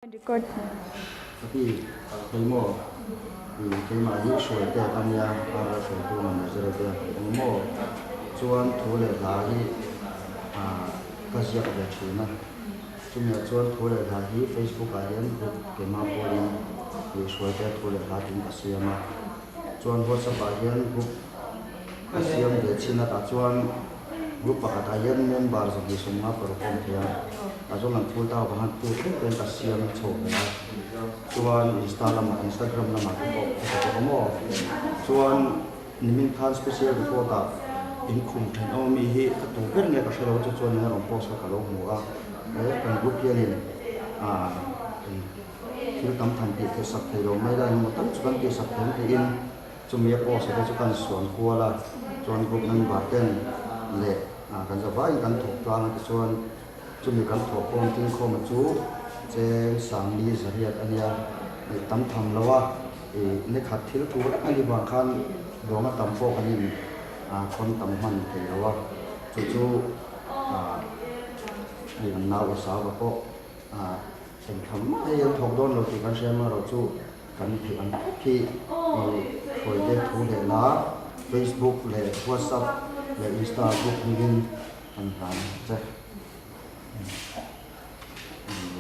Record. Ka pi, hei maw i keimah hi hruai te ka nia, RR hruaitu number zero te a hmu ang maw? Chuan thu leh hla hi ka ziak ve thin a, chumiah chuan thu leh hla hi Facebook ah hian group keimah pawhin i hruai te thu leh hla tiin ka siam a, chuan WhatsApp ah hian group ka siam ve chin a tah chuan Group pakhatah hian member 256 a awm thei a, a zawng an full ta avang hian full thleng pawhin ka siam chho ve a, chuan insta lamah instagram lamah te pawh ka ti bawk a maw. Chuan nimin khan special report ah inkhum thenawm ami hi a tu ber nge ka hre lo chu chuan in a rawn post kha ka lo hmu a, he kan group hianin ah thil tam tham tih theih sak thei lo mai la engemaw tak chu kan tih sak thei ang tiin Chumi a post te chu kan suan kual a, chuan group member ten leh kan zavaiin kan thawk tlang a tichuan chumi kan thawh pawm tingkhawma chu cheng sangli zariat a nia, ih tam tham lo a, ih ni khat thil thu reng a ni vang khan dawnga tam pawh kan in khawn tam hman thei lo a, chu chu hei an nau Esauva pawh engtham mah hei an thawk dawn lo tih kan hria amaherawh chu. Kan theih ang tawp hi hruaite thu leh la Facebook leh WhatsApp leh Insta group hmingin kan hlan che.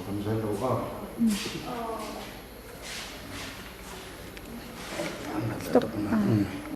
Kan zel lo a. Stop.